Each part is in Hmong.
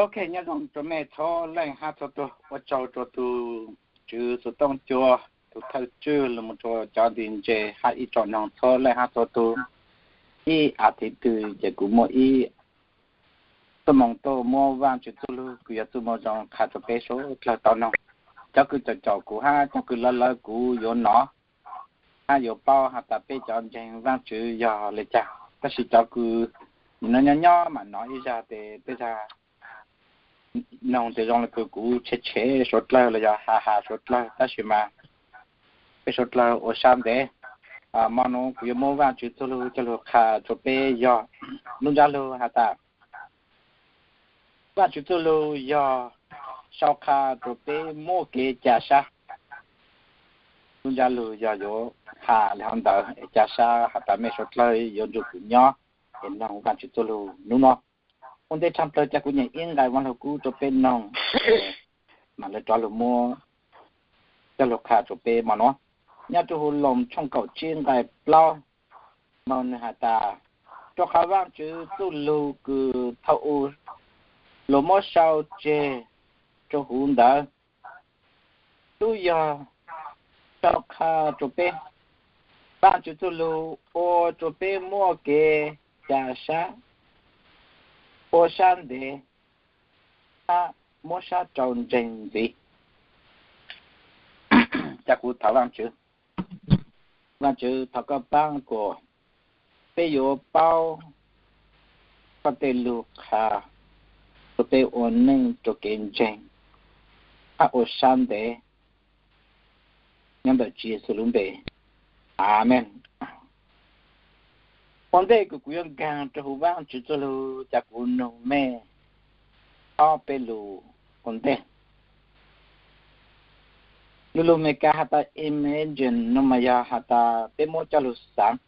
Ok, nyob zoo rua mej txhua leej hab txhua tug, ua tsaug rua tug Tswv Xuv Tooj Cua, tug thawj tswj, los rua cov nti ntse hab ib tsoom noog txhua leej hab txhua tug. Ib as thiv twg ces kuv muaj ib xuab moos tuaj muab Vaajtswv txuj lug kws yog txuj moo zoo qha rua peb suav dlawg tau noog. Cov kws caum caum kuv hab cov kws lawv lawv kuv yuav nov hab yuav paub has tas peb cov ntseeg Vaajtswv yog le caag, tab sis cov kws nim no nyob nyob mam nov ib zag tes tej zag noog tes zoo le kws kuv tshev tshev suav dlawg los yog has has suav dlawg, tab sis mas peb suav dlawg ua sab ntev. Mo nuav kuv yuav muab Vaajtswv txuj lug coj lug qha rua peb yog lub ntsab lug has tas Vaajtswv txuj lug yog sau qha rua peb muaj kev ca sab. Lub ntsab lug yog yuav has le hov ntawd, ca sab has tas mej suav dlawg yuav nrug kuv nyob es noog Vaajtswv txuj lug nub nua. Ua ntej tshaj plawg ca kuv nyem ib nqai Vaaj Lug Kub rua peb noog, mam le rov lug muab coj lug qha rua peb mo nuav. Nyob rua huv Loos tshooj kaum tsib nqai plaub, moog nwg has tas, rua qhov Vaajtswv txuj lug kws thaum ub luag muab sau tseg rua huv ntawd, tub yog sau qha rua peb. Vaajtswv txuj lug ua rua peb muaj kev ca sab, ua sab ntev, hab muab sab rau ntseeg ntxiv. Ca kuv thov Vaajtswv. Vaajtswv, thov koj paab kuas peb yuav paub koj tej lug qha rua peb ua neej rua kev ntseeg hab ua sab ntev, nyob ntawm Tswv Yexus lub npe, amees. Ua ntej kws kuv yuav nkaag rua huv Vaajtswv txuj lug, ca kuv noog mej ob peb lus ua ntej. Lug lug Amelikas has tas imagine, nuav mas yog has tas peb muab coj lug xaav.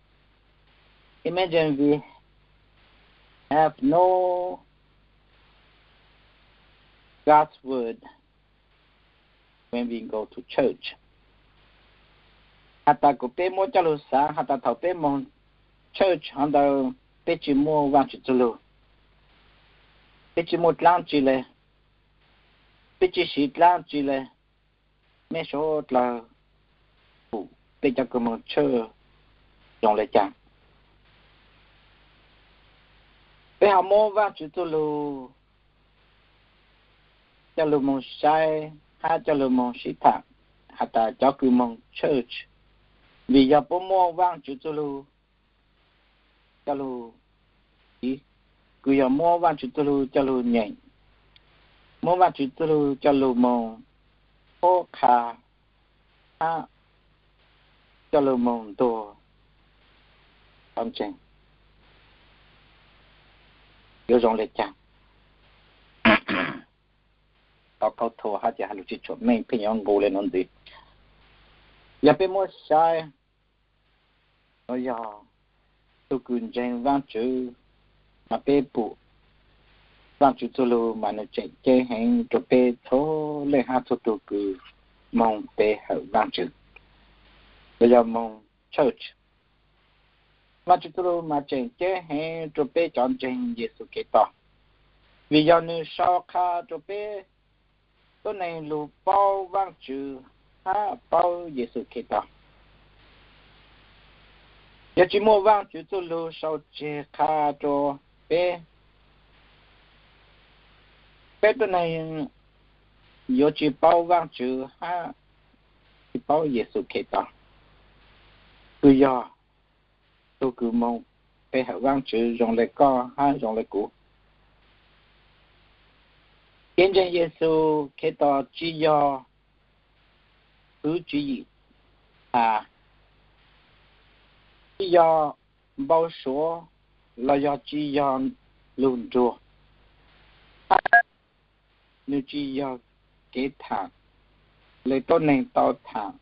Imagine we have no God's word when we go to church. Has tas kuas peb muab coj lug xaav has tas thaum peb moog church hov ntawd peb tsi muaj Vaajtswv txuj lug, peb tsi muaj dlaab tsi le, peb tsi siv dlaab tsi le, mej suav dlawg pum peb cov kws moog church zoo le caag. Peb ho muab Vaajtswv txuj lug coj lug moog saib hab coj lug moog sib tham has tas cov kws moog church, vim yog puab muab Vaajtswv txuj lug coj lug, kws yog muab Vaajtswv txuj lug coj lug nyeem, muab Vaajtswv txuj lug coj lug moog pab qha, hab coj lug moog ntuas cov ntseeg, yuav zoo le caag. Tau kaub thua hab ces has lug tsi tshua meej, pheej yuav nqus le nuav ntxiv. Yog peb muab saib, nuav yog tug kws ntseeg Vaajtswv, mas peb pum Vaajtswv txuj lug mas nwg tseem ceeb heev rua peb txhua leej hab txhua tug kws moog pe hawm Vaajtswv, los yog moog church. Vaajtswv txuj lug mas tseem ceeb heev rua peb cov ntseeg Yexus Khetos, vim yog nwg sau qha rua peb tuab neeg lug paub Vaajtswv hab paub Yexus Khetos. Yog tsi muaj Vaajtswv txuj lug sau tseg qha rua peb, peb tuab neeg yuav tsi paub Vaajtswv hab tsi paub Yexus Khetos, kws yog tug kws moog pe hawm Vaajtswv zoo le koj hab zoo le kuv. Kev ntseeg Yexus Khetos tsi yog hwv tswv yim, a, tsi yog npau suav, los yog tsi yog lug nruag, nwg tsi yog kev tham le tuab neeg tau tham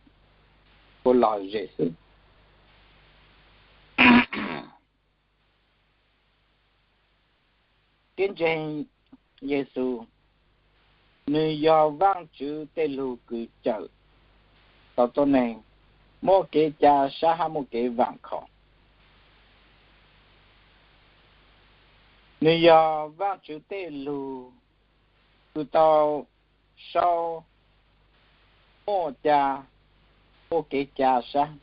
ua lom zem xwb. Kev ntseeg Yexus, nwg yog Vaajtswv tej lug kws cawm tau tuab neeg muaj kev ca sab hab muaj kev vaam khom. Nwg yog Vaajtswv tej lug kws tau sau muaj ca, muaj kev ca sab.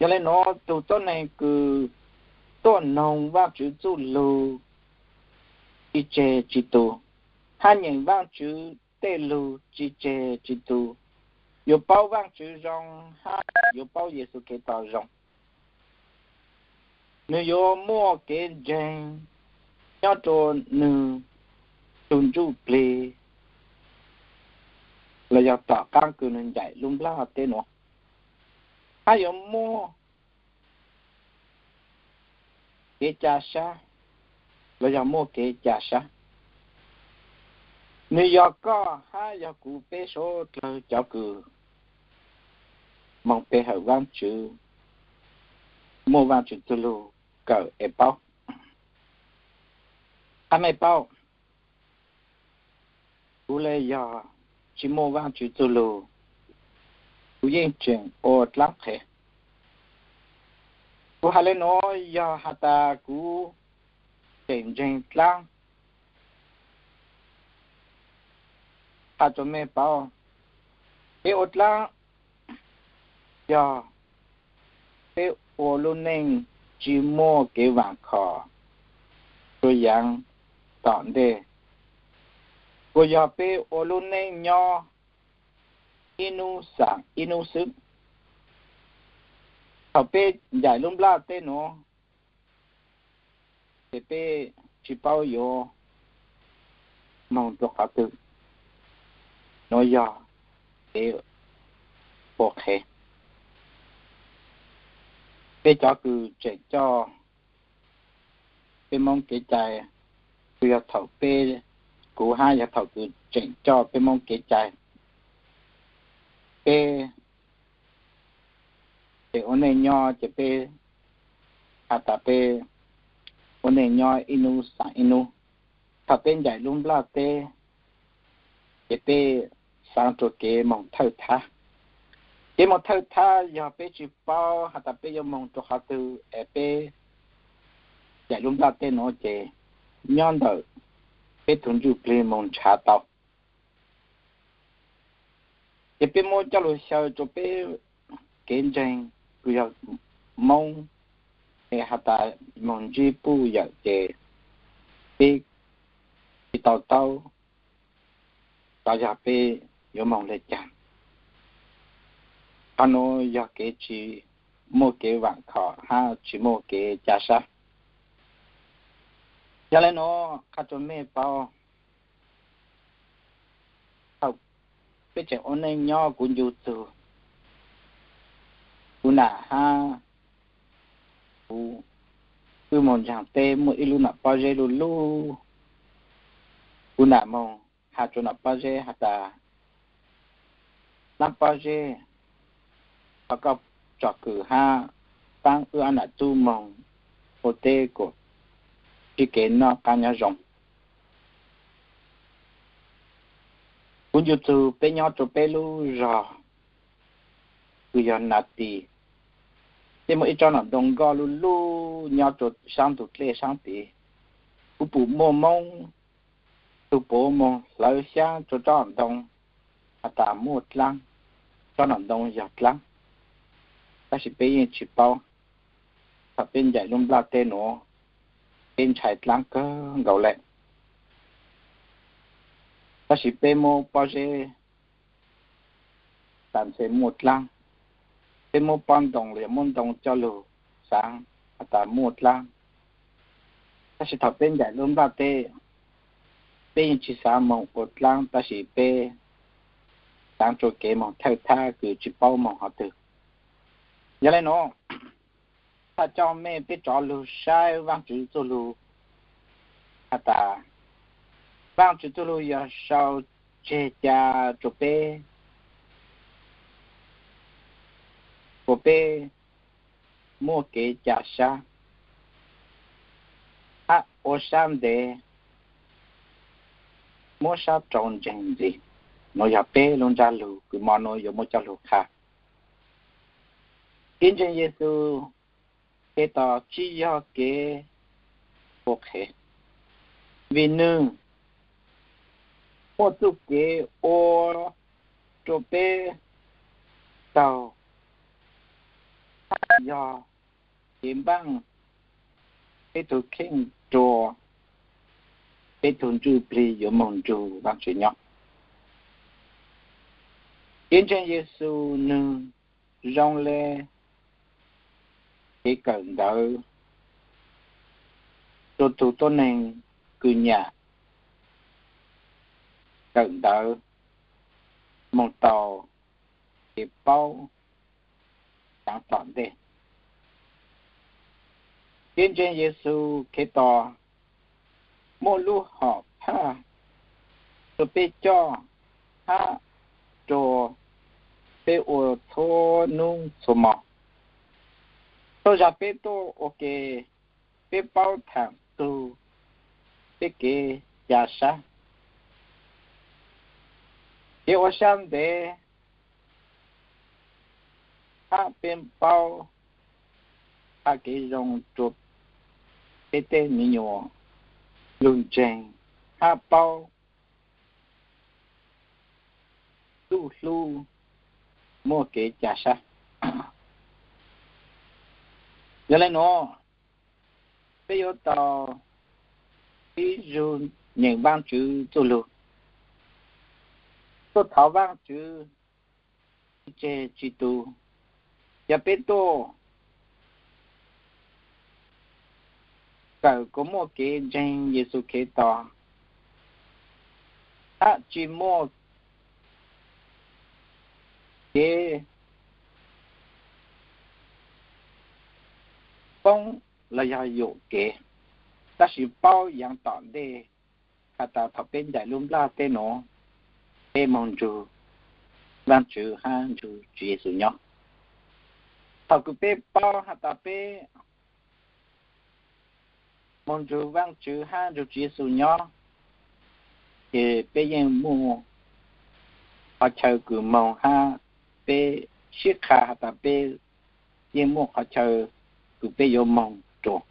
Yog le nuav tug tuab neeg kws tuaj noog Vaajtswv txuj lug tsi tseg tsi tu, hab nyeem Vaajtswv tej lug tsi tseg tsi tu, yuav paub Vaajtswv zoo hab yuav paub Yexus Khetos zoo. Nwg yuav muaj kev ntseeg nyob rua nwg tug ntsuj plig los yog tom qaab kws nwg ncaim lub nplaj teb nuav, hab yuav muaj kev ca sab los yog muaj kev ca sab. Nwg yog koj hab yog kuv peb suav dlawg cov kws moog pe hawm Vaajtswv, muaj Vaajtswv txuj lug kawm es paub. Qab mej paub, kuv le yog tsi muaj Vaajtswv txuj lug, kuv yeej tseem ua dlaab qhev. Kuv has le nuav yog has tas kuv tseem ntseeg dlaab. Has rua mej paub, peb ua dlaab yog peb ua lub neej tsi muaj kev vaam khom rua yaav tom ntej, kuas yog peb ua lub neej nyob ib nub xaam ib nub xwb. Thaum peb ncaim lub nplaj teb nuav, ces peb tsi paub yuav moog rua qhov twg. Nuav yog kev ua qhev. Peb cov kws tseem coj peb Moob kev cai, kws yog thaum peb, kuv hab yog thaum kws tseem coj peb Moob kev cai, peb tseem ua neej nyob ces peb has tas peb ua neej nyob ib nub xaam ib nub. Thaum peb ncaim lub nplaj teb, ces peb xaav rua kev moog thawj thab. Kev moog thawj thab yog peb tsi paub has tas peb yuav moog rua qhov twg es peb ncaim lub nplaj teb nuav ces nyob ntawm peb tug ntsuj plig moog nrhav tau. Ces peb muab coj lug xyaw rua peb kev ntseeg kws yog Moob, es has tas moog ntsib puj yawm ces peb tsi tau taub, tov yog peb yuav moog le caag. Qhov nuav yog kev tsi muaj kev vaam khom hab tsi muaj kev ca sab. Yog le nuav qha rua mej paub, thaum peb tseem ua neej nyob kuv ncu txug kuv nam hab kuv wb moog ntsaag teb muaj ib lub nam pob zeb lug lug. Kuv nam moog has rua nam pob zeb has tas, nam pob zeb, thov koj tsom kwm hab paab wb ob nam tub moog ua teb kuas sib kev noj qaab nyob zoo. Kuv ncu txug peb nyob rua peb lub zog kws yog Nas Tis, peb muaj ib tsob nam ntoo nkoj lug lug nyob rua saab ntug dlej saab tid. Kuv pum muaj Moob tug puav moog hlawv xyaab rua tsob nam ntoo has tas muaj dlaab, tsob nam ntoo yog dlaab. Tab sis peb yeej tsi paub, thaum peb ncaim lub nplaj teb nuav, peb ntshai dlaab kawg nkaus le. Tab sis peb muab pob zeb tas ntshe muaj dlaab, peb muab pob ntoo los yog muab ntoo coj lug xaav has tas muaj dlaab. Tab sis thaum peb ncaim lub nplaj teb, peb yeej tsi xaav moog ua dlaab, tab sis peb xaav rua kev moog thawj thab kws tsi paub moog qhov twg. Yog le nuav, thov coj mej peb rov lug saib Vaajtswv txuj lug has tas, Vaajtswv txuj lug yog sau tseg ca rua peb, kuas peb muaj kev ca sab hab ua sab ntev, muab sab rau ntseeg ntxiv. Nuav yog peb lub ntsab lug kws mo nuav yuav muab coj lug qha. Kev ntseeg Yexus Khetos tsi yog kev ua qhev, vim nwg muaj txuj kev ua rua peb taug, yog kev npaaj peb tug kheej rua peb tug ntsuj plig yuav moog nrug Vaajtswv nyob. Kev ntseeg Yexus nwg zoo le kev kawm ntawv rua tug tuab neeg kws nyam kawm ntawv moog tau kev paub yaav tom ntej. Kev ntseeg Yexus Khetos muaj lub hom phaj rua peb coj hab rua peb ua txhua nub txhua mo. Txhua zag peb tuaj ua ke, peb paub thaam tug peb kev ca sab, kev ua sab ntev, hab peb paub hab kev zoo rua peb tej me nyuam lug ntseeg hab paub txuj hlub muaj kev ca sab. Yog le nuav, peb yuav tau ib zug nyeem Vaajtswv txuj lug, tuaj thov Vaajtswv tsi tseg tsi tu. Yog peb tuaj kawm kuas muaj kev ntseeg Yexus Khetos, hab tsi muaj kev poob los yog yuam kev, tab sis paub yaav tom ntej has tas thaum peb ncaim lub nplaj teb nuav, peb moog nrug Vaajtswv hab nrug Tswv Yexus nyob. Thaum kws peb paub has tas peb moog nrug Vaajtswv hab nrug Tswv Yexus nyob, ces peb yeej muaj qhov chaw kws moog hab peb sib qha has tas peb yeej muaj qhov chaw kws peb yuav moog rua.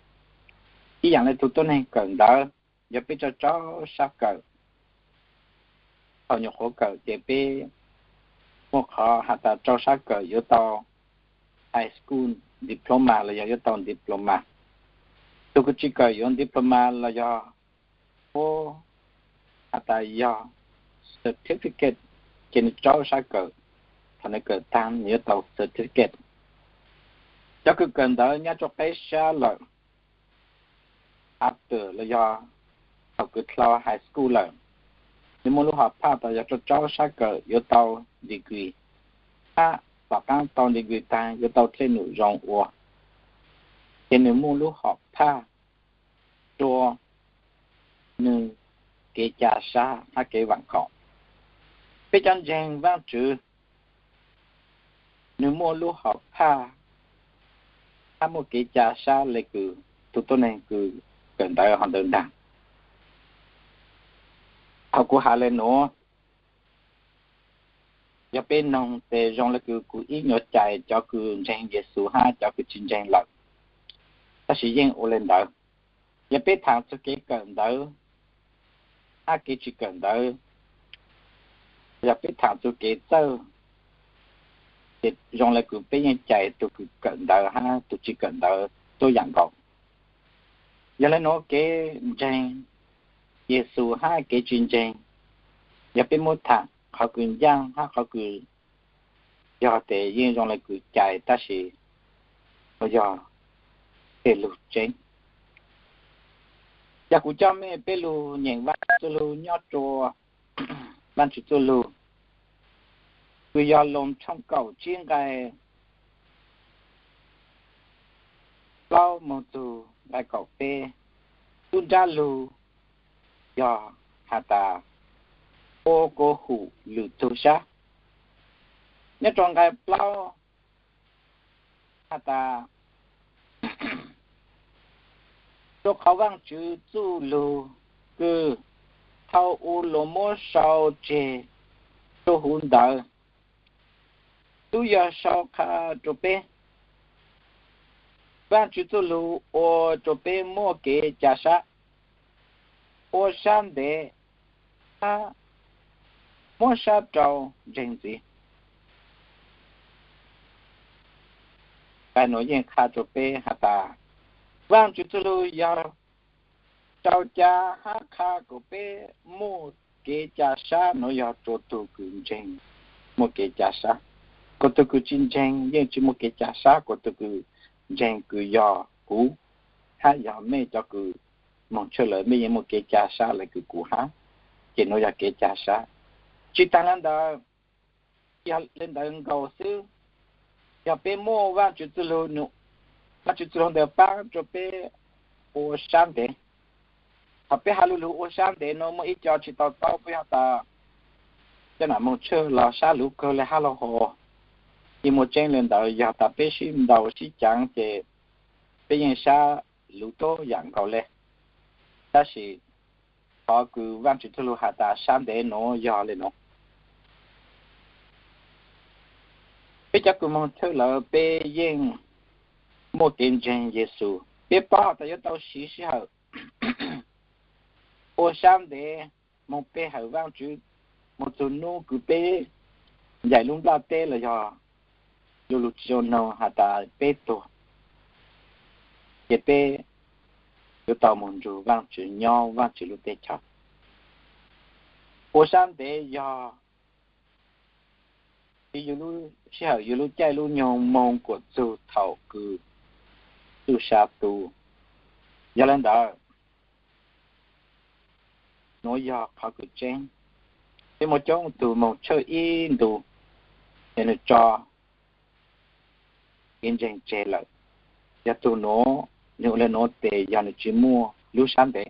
Ib yaam le tug tuab neeg kawm ntawv, yog peb rau rau sab kawm thaum nyuam qhuav kawm ces peb muaj qhov has tas rau sab kawm yuav tau high school diploma los yog yuav tau diploma. Tug kws tsi kawm yuav diploma los yog puab has tas yog certificate, ces nwg rau sab kawm, thaum nwg kawm taag nwg yuav tau certificate. Cov kws kawm ntawv nyob rua qeb sab lawm, after los yog thaum kws dlhau high school lawm, nwg muaj lub hom phaj tas yog rau rau sab kawm yuav tau degree, hab tom qaab tau degree taag yuav tau dlej num zoo ua, ces nwg muaj lub hom phaj rua nwg kev ca sab hab kev vaam khom. Peb cov ntseeg Vaajtswv, nwg muaj lub hom phaj hab muaj kev ca sab le kws tug tuab neeg kws kawm ntawv hov ntawd ntaag. Thaum kuv has le nuav, yog peb noog tes zoo le kws kuv ib nyuas cais cov kws ntseeg Yexus hab cov kws tsi ntseeg lawm, tab sis yeej ua le ntawd. Yog peb thaam txug kev kawm ntawv hab kev tsi kawm ntawv, yog peb thaam txug kev txawj, ces zoo le kws peb yeej cais tug kws kawm ntawv hab tug tsi kawm ntawv tuab yaam nkaus. Yog le nuav kev ntseeg Yexus hab kev tsi ntseeg, yog peb muab thaam qhov kws ncaaj hab qhov kws yog tes yeej zoo le kws cais tab sis yog tej lug tseeb. Yog kuv coj mej peb lug nyeem Vaajtswv txuj lug nyob rua Vaajtswv txuj lug kws yog Loos tshooj kaum tsib nqai plaub moog txug nqai kaum peb, tub nrab lug yog has tas ua kuas hum lwm tug sab. Nyob rua nqai plaub has tas, rua qhov Vaajtswv txuj lug kws thaum u luas muab sau tseg rua huv ntawd, tub yog sau qha rua peb. Vaajtswv txuj lug ua rua peb muaj kev ca sab, ua sab ntev, hab muab sab rau ntseeg ntxiv. Nqai nuav yeej qha rua peb has tas, Vaajtswv txuj lug yog rau ca hab qha kuas peb muaj kev ca sab. Nuav yog rua tug kws ntseeg muaj kev ca sab. Kuas tug kws tsi ntseeg yeej tsi muaj kev ca sab, kuas tug kws ntseeg kws yog kuv hab yog mej cov kws moog tshwj lawm, mej yeej muaj kev ca sab le kws kuv hab. Ces nuav yog kev ca sab. Tsi taag le ntawd, yog le ntawd nkaus xwb, yog peb muaj Vaajtswv txuj lug, Vaajtswv txuj lug ntawd paab rua peb ua sab ntev. Thaus peb has lug lug ua sab ntev nuav muaj ib co tsi tau taub, peb has tas cov nam moog tshwj los sab luv kawg le hab lauj hos. Yeej muaj tseeb le ntawd, yog tas peb sib ntaus sib caav ces peb yeej sab luv tuab yaam nkaus le. Tab sis qhov kws Vaajtswv txuj lug has tas sab ntev nuav yog le nuav. Peb cov kws moog tshwj lawm peb yeej muaj kev ntseeg Yexus, peb paub has tas yuav tau siv sij hawm ua sab ntev moog pe hawm Vaajtswv moog txug nub kws peb ncaim lub nplaj teb los yog lu lug tsi zoo noog has tas peb tuag, ces peb yuav tau moog nrug Vaajtswv nyob Vaajtswv lub teb chaws. Ua sab ntev yog siv yus lub sij hawm, yus lub caij lub nyoog moog kuas txug thaum kws txuj sa tu. Yog le ntawd, nuav yog qhov kws tseeb. Peb muaj coob tug moog tshwj ib ntus, ces nwg tso kev ntseeg tseg lawm. Yog tug nuav, nwg ua le nuav tes yog nwg tsi muaj lub sab ntev.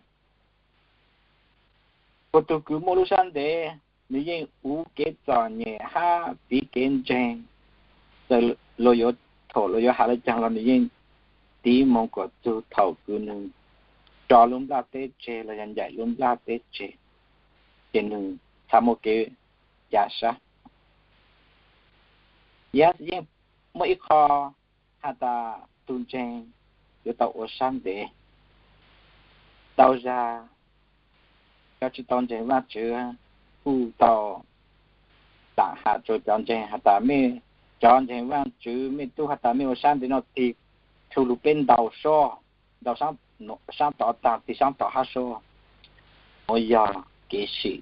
Kuas tug kws muaj lub sab ntev, nwg yeej uv kev txom nyem hab tiv kev ntseeg. Txawm luag yuav, thaum luag yuav has le caag los nwg yeej tiv moog kuas txug thaum kws nwg tso lub nplaj teb tseg los yog ncaim lub nplaj teb tseg, ces nwg txhad muaj kev ca sab. Yog yeej muaj ib qho has tas tug ntseeg yuav tau ua sab ntev. Tau zag cov tsi tau ntseeg Vaajtswv kuj tau taam has rua cov ntseeg has tas mej, cov ntseeg Vaajtswv mej tub has tas mej ua sab ntev nuav tig, txhua lug peb ntaus sab, ntaus sab tod taag tig sab tod hab sab. Nuav yog kev sim.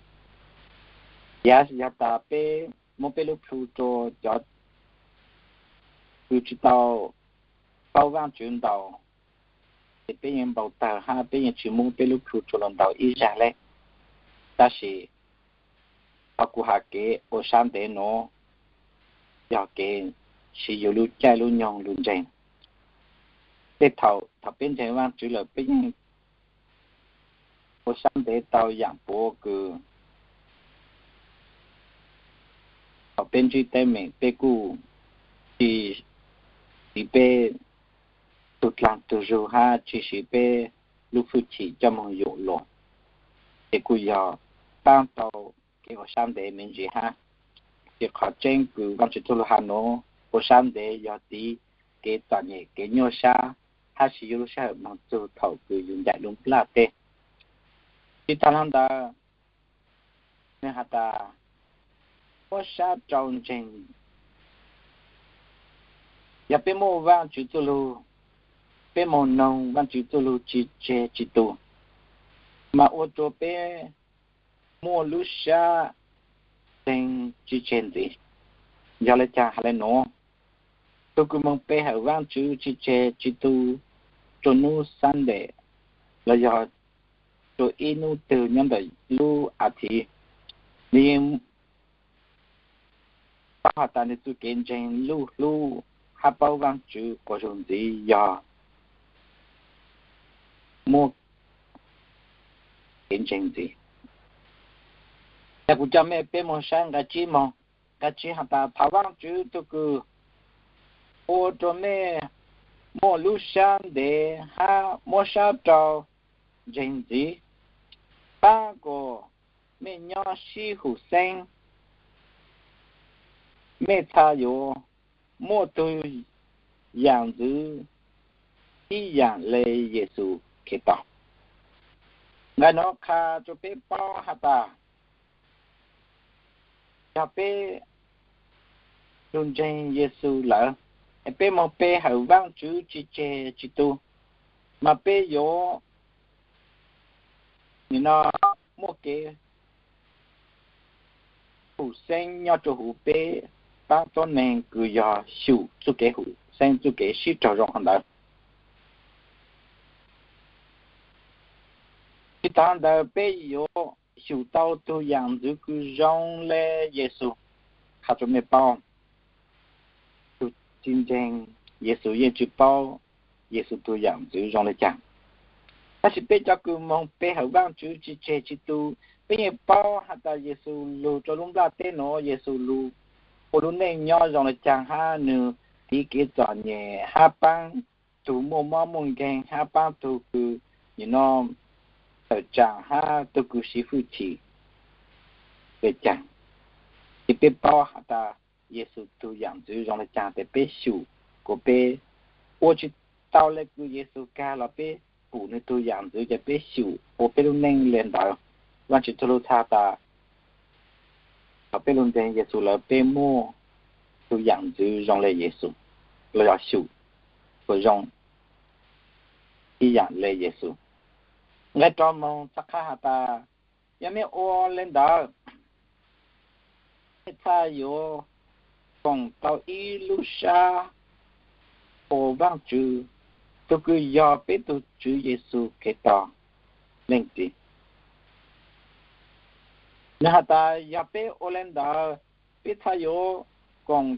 Yog, yog tas peb muab peb lub plhu rua cov kws tsi tau paub Vaajtswv ntaus, ces peb yeej npau tawg hab peb yeej tsi muab peb lub plhu rua luas ntaus ib zag le. Tab sis qhov kuv has kev ua sab ntev nuav yog kev siv yus lub caij lub nyoog lug ntseeg. Tej thaum, thaum peb ntseeg Vaajtswv lawm peb yeej ua sab ntev tau yaam puav kws thaum peb ntsib teeb meem peb kuj tsi siv peb tug dlaag tug zug hab tsi siv peb lub hwj chim coj moog yuam luas, ces kuj yog paab tau kev ua sab ntev me ntsis hab. Ces qhov tseeb kws Vaajtswv txuj lug has nuav, ua sab ntev yog tiv kev txom nyem kev nyuaj sab hab siv yus lub sij hawm moog txug thaum kws yus ncaim lub nplaj teb. Tsi taag le ntawd, nwg has tas muab sab rau ntseeg. Yog peb muaj Vaajtswv txuj lug, peb moog noog Vaajtswv txuj lug tsi tseg tsi tu, mas ua rua peb muaj lub sab ntseeg tsi tseg ntxiv. Yog le caag has le nuav, tug kws moog pe hawm Vaajtswv tsi tseg tsi tu rua nub Sunday los yog rua ib nub twg nyob ntawm lub a thiv, nwg yeej paub has tas nwg txuj kev ntseeg luj hlub hab paub Vaajtswv quas zug ntxiv yog muaj kev ntseeg ntxiv. Yog kuv coj mej peb moog saib nqai tsib moog, nqai tsib has tas thaum Vaajtswv tug kws ua rua mej muaj lub sab ntev hab muab sab rau ntseeg ntxiv, paab kuas mej nyob sib hum xeeb, mej txhad yuav muaj tug yaam ntxwv ib yaam le Yexus Khetos. Nqai nuav qha rua peb paub has tas yog peb tus ntseeg Yexus lawm, es peb moog pe hawm Vaajtswv tsi tseg tsi tu, mas peb yuav nim no muaj kev hum xeeb nyob rua huv peb paab tuab neeg kws yog xyum txuj kev hum xeeb txuj kev sib raug zoo hov ntawd. Tsi taag ntawd peb yuav xyum tau tug yaam ntxwv kws zoo le Yexus. Qha rua mej paub, tug tsi ntseeg Yexus yeej tsi paub Yexus tug yaam ntxwv zoo le caag. Tab sis peb cov kws moog pe hawm Vaajtswv tsi tseg tsi tu, peb yeej paub has tas Yexus lug rua lub nplaj teb nuav, Yexus lug ua lub neej nyob zoo le caag hab nwg tiv kev txom nyem hab paab tug muaj mob muaj nkeeg hab paab tug kws nim no tawm tsaam hab tug kws siv fwj chim le caag. Ces peb paub has tas Yexus tug yaam ntxwv zoo le caag tes peb xyum, kuas peb ua tsi tau le kws Yexus kag los peb pum nwg tug yaam ntxwv ces peb xyum ua peb lub neej le ntawd. Vaajtswv txuj lug txhaj tas thaum peb lug ntseeg Yexus lawm peb muaj tug yaam ntxwv zoo le Yexus, los yog xyum kuas zoo ib yaam le Yexus. Nqe rau moog txhaj qha has tas, yog mej ua le ntawd, mej txhaj yuav koom tau ib lub sab qhuas Vaajtswv, tug kws yog peb tug Tswv Yexus Khetos Leej Txiv. Nwg has tas yog peb ua le ntawd, peb txhaj yuav koom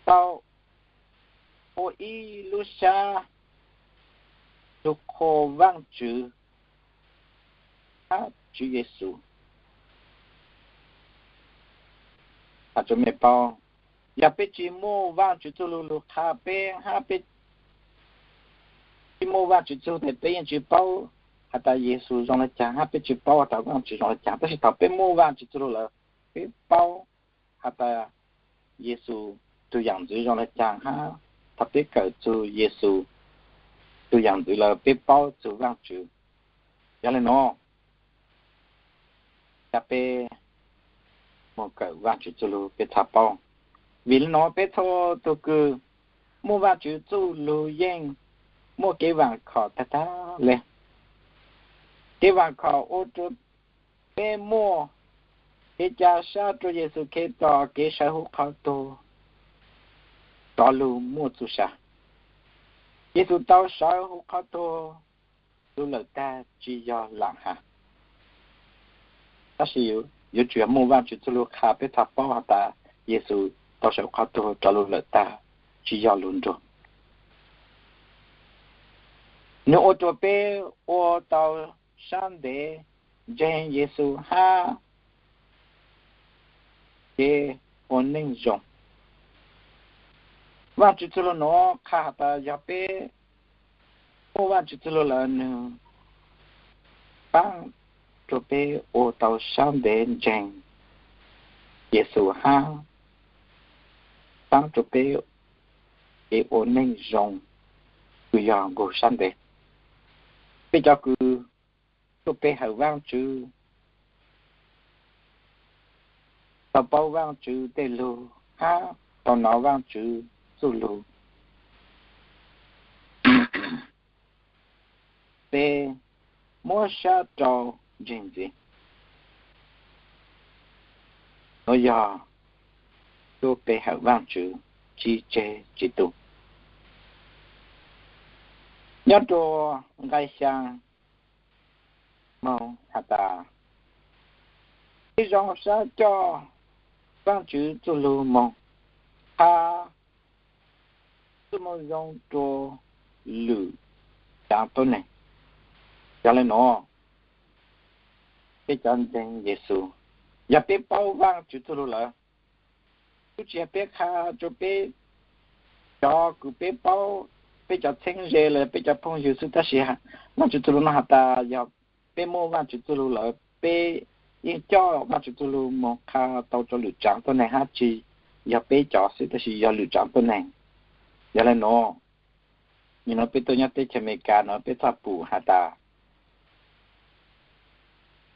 tau ua ib lub sab lug qhuas Vaajtswv hab Tswv Yexus. Has rua mej paub, yog peb tsi muaj Vaajtswv txuj lug lug qha peb hab peb tsi muaj Vaajtswv txuj lug tes peb yeej tsi paub has tas Yexus zoo le caag hab peb tsi paub has tas Vaajtswv zoo le caag. Tab sis thaum peb muaj Vaajtswv txuj lug lawm, peb paub has tas Yexus tug yaam ntxwv zoo le caag hab thaum peb kawm txug Yexus tug yaam ntxwv lawm peb paub txug Vaajtswv. Yog le nuav, ca peb moog kawm Vaajtswv txuj lug peb txhaj paub. Vim le nuav peb txhua tug kws muaj Vaajtswv txuj lug yeej muaj kev vaam khom tag tag le. Kev vaam khom ua rua peb muaj kev ca sab rua Yexus Khetos kev sawv huv qhov tuag rov lug muaj txuj sa. Yexus tau sawv huv qhov tuag lug lawm tag tsi yog laam has. Tab sis yuav tsum yog muaj Vaajtswv txuj lug qha peb txhaj paub has tas Yexus tau sawv huv qhov tuag rov lug lawm tag tsi yog lug nruag. Nwg ua rua peb ua tau sab ntev ntseeg Yexus hab kev ua neej zoo. Vaajtswv txuj lug nuav qha has tas yog peb muaj Vaajtswv txuj lug lawm nwg paab rua peb ua tau sab ntev ntseeg Yexus hab paab rua peb kev ua neej zoo kws yog nqug sab ntev. Peb cov kws tuaj pe hawm Vaajtswv, tau paub Vaajtswv tej lug hab tau nov Vaajtswv txuj lug, peb muab sab rau ntseeg ntxiv. Nuav yog tuaj pe hawm Vaajtswv tsi tseg tsi tu. Nyob rua nqai xyaa moog has tas, peb zoo sab coj Vaajtswv txuj lug moog qha txuj moo zoo rua lwm tsaav tuab neeg. Yog le nuav, peb cov ntseeg Yexus, yog peb paub Vaajtswv txuj lug lawm, tub tsi yog peb qha rua peb cov kws peb paub, peb cov txheeb ze los peb cov phooj ywg xwb, tab sis Vaajtswv txuj lug nuav has tas yog peb muaj Vaajtswv txuj lug lawm, peb yeej coj Vaajtswv txuj lug moog qha tau rua lwm tsaav tuab neeg hab tsi yog peb cov xwb tab sis yog lwm tsaav tuab neeg. Yog le nuav, nim nuav peb tuaj nyob teb chaws Amelikas nuav peb txhaj pum has tas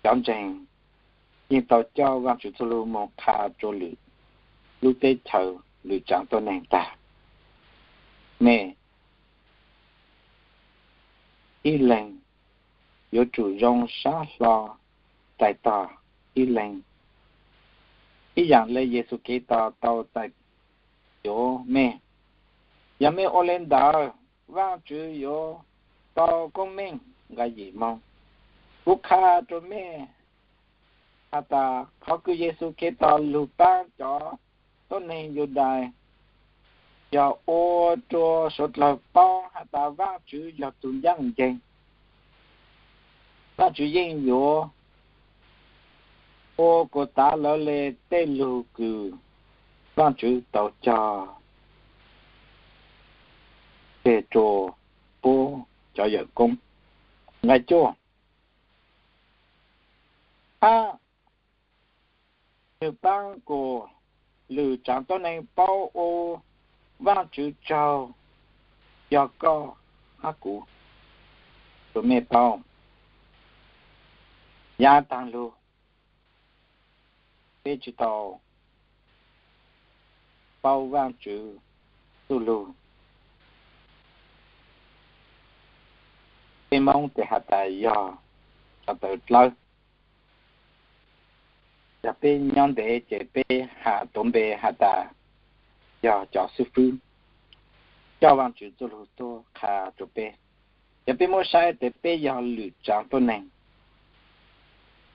cov ntseeg yeej tau coj Vaajtswv txuj lug moog qha rua lwm lub teb chaws lwm tsaav tuab neeg taag. Mej ib leeg yuav tsum zoo sab hlo txais tog ib leeg, ib yaam le Yexus Khetos tau txais yuav mej. Yog mej ua le ntawd, Vaajtswv yuav tau koob meej nqai yim moog. Kuv qha rua mej has tas qhov kws Yexus Khetos lug paab cov tuab neeg Yudais yog ua rua suav dlawg paub has tas Vaajtswv yog tug ncaaj nceeg. Vaajtswv yeej yuav ua kuas tav lawv le tej lug kws Vaajtswv tau cog tseg rua puab cov yawm koob. Nqai cuaj, hab nwg paab kuas lwm tsaav tuab neeg paub ua Vaajtswv tsaug yog koj hab kuv. Rua mej paub, yaav taag lug peb tsi tau paub Vaajtswv txuj lug. Peb Moob tes has tas yog cov tawv dlawb. Yog peb nyob ntev ces peb has tuav npe has tas yog cov xwb fwb coj Vaajtswv txuj lug tuaj qha rua peb. Yog peb muab saib tes peb yog lwm tsaav tuab neeg,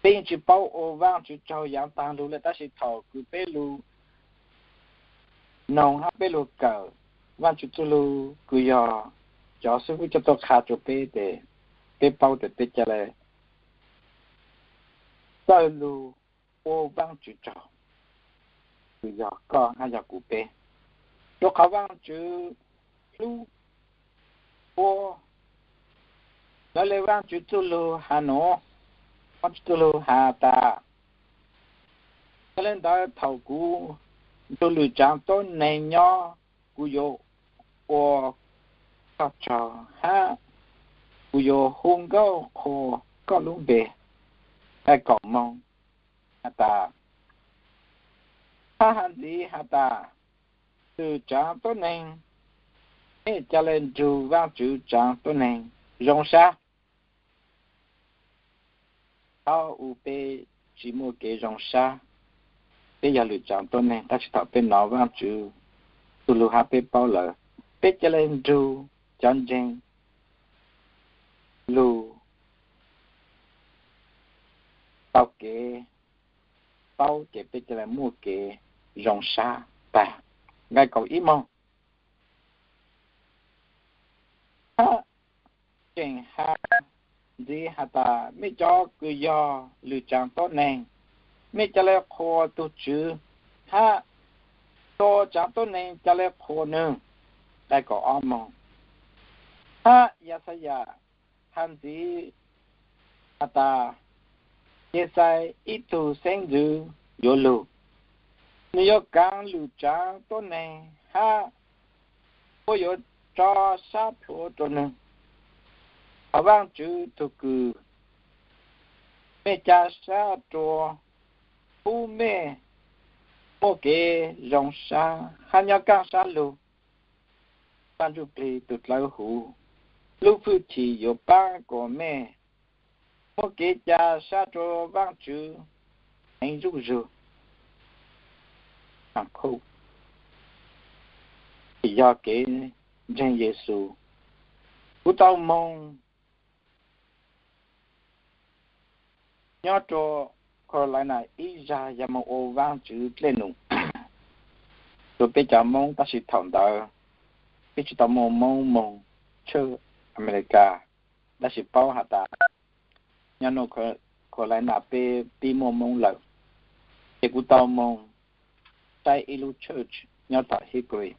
peb yeej tsi paub ua Vaajtswv tsaug yaav taag lug le, tab sis thaum kws peb lug noog hab peb lug kawm Vaajtswv txuj lug kws yog cov xwb fwb coj tuaj qha rua peb tes peb paub tes peb ca le txawj lug ua Vaajtswv tsaug, kws yog koj hab yog kuv peb. Rua qhov Vaajtswv hlub puab, lawv le Vaajtswv txuj lug has nuav, Vaajtswv txuj lug has tas, yog le ntawd thaum kuv tug lwm tsaav tuab neeg nyob, kuv yuav ua koj tsaug hab kuv yuav hu nkauj qhuas koj lub npe. Nqai kaum moog has tas, hab has ntxiv has tas, lwm tsaav tuab neeg, mej ca le nrug Vaajtswv tsaav tuab neeg zoo sab. Thaum u peb tsi muaj kev zoo sab, peb yog lwm tsaav tuab neeg, tab sis thaum peb nov Vaajtswv txuj lug hab peb paub lawm, peb ca le nrug cov ntseeg lug tau kev paub ces peb ca le muaj kev zoo sab taag. Nqai kaum ib moog, hab tseem has ntxiv has tas, mej cov kws yog lwm tsaav tuab neeg, mej ca le qhuas tug Tswv, hab txhua tsaav tuab neeg ca le qhuas nwg. Nqai kaum ob moog, hab Yaxayas has ntxiv has tas, Yexais ib tug xeeb ntxwv yuav lug, nwg yuav kaav lwm tsaav tuab neeg hab puab yuav tso sab plhuav rua nwg. Thov Vaajtswv tug kws mej ca sab rua pub mej muaj kev zoo sab hab nyob kaaj sab lug. Vaaj Ntsuj Plig tug dlawb huv lub fwj chim yuav paab kuas mej muaj kev ca sab rua Vaajtswv heev zuj zug. Tsis yog kev ntseeg Yexus. Kuv tau moog nyob rua Carolina ib zag yog moog ua Vaajtswv dlej num rua peb cov Moob, tab sis thaum ntawd peb tsis tau muaj Moob moog tshwj Amelikas, tab sis paub has tas nyob North Carolina peb pib muaj Moob lawm. Ces kuv tau moog saib ib lub church nyob tom Hickory.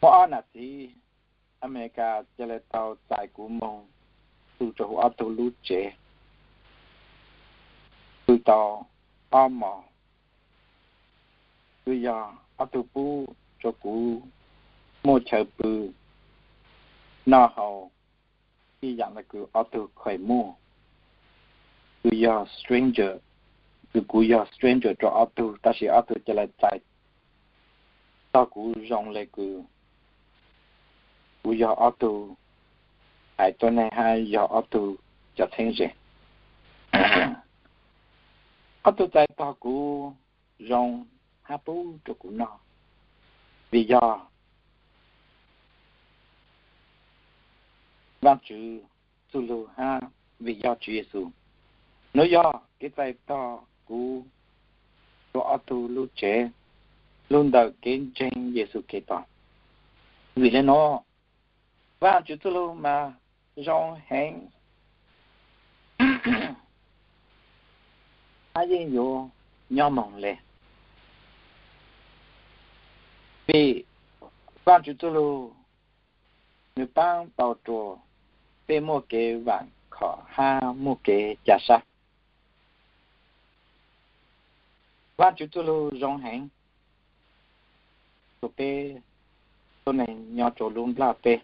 Muaj ob nam txiv Amelikas ca le tau txais kuv moog tu rua huv ob tug lub tsev, pw tau ob mos. Kuj yog ob tug pub rua kuv muaj chaw pw, noj haus, ib yaam le kws ob tug khaws muaj. kws yog stranger, kws kuv yog stranger rua ob tug, tab sis ob tug ca le txais tog kuv zoo le kws kuv yog ob tug haiv tuab neeg hab yog ob tug cov txheeb ze. Ob tug txais tog kuv zoo hab pub rua kuv noj, vim yog Vaajtswv txuj lug hab vim yog Tswv Yexus. Nuav yog kev txais tog kuv rua ob tug lub tsev lug ntawm kev ntseeg Yexus Khetos. Vim le nuav, Vaajtswv txuj lug mas zoo heev hab yeej yuav nyob moog le. Vim Vaajtswv txuj lug nwg paab tau rua peb muaj kev vaam khom hab muaj kev ca sab. Vaajtswv txuj lug zoo heev rua peb tuab neeg nyob rua lub nplaj teb.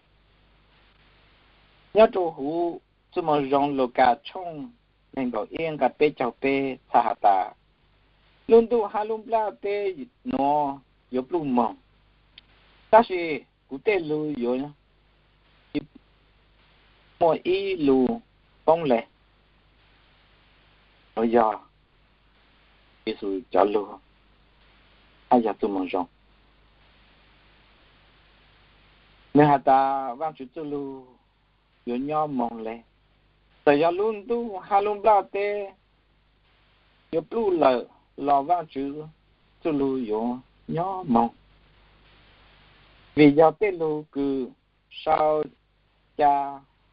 Nyob rua huv txuj moo zoo Lukas tshooj neeg nkaum ib nqai peb caug peb txhaj has tas, lub ntuj hab lub nplaj teb nuav yuav pluj moog, tab sis kuv tej lug yuav tsi muaj ib lug poob le. Nuav yog Yexus cov lug hab yog txuj moo zoo. Nwg has tas Vaajtswv txuj lug yuav nyob moog le. Txawm yog lub ntuj hab lub nplaj teb yuav pluj lawm los Vaajtswv txuj lug yuav nyob moog, vim yog tej lug kws sau ca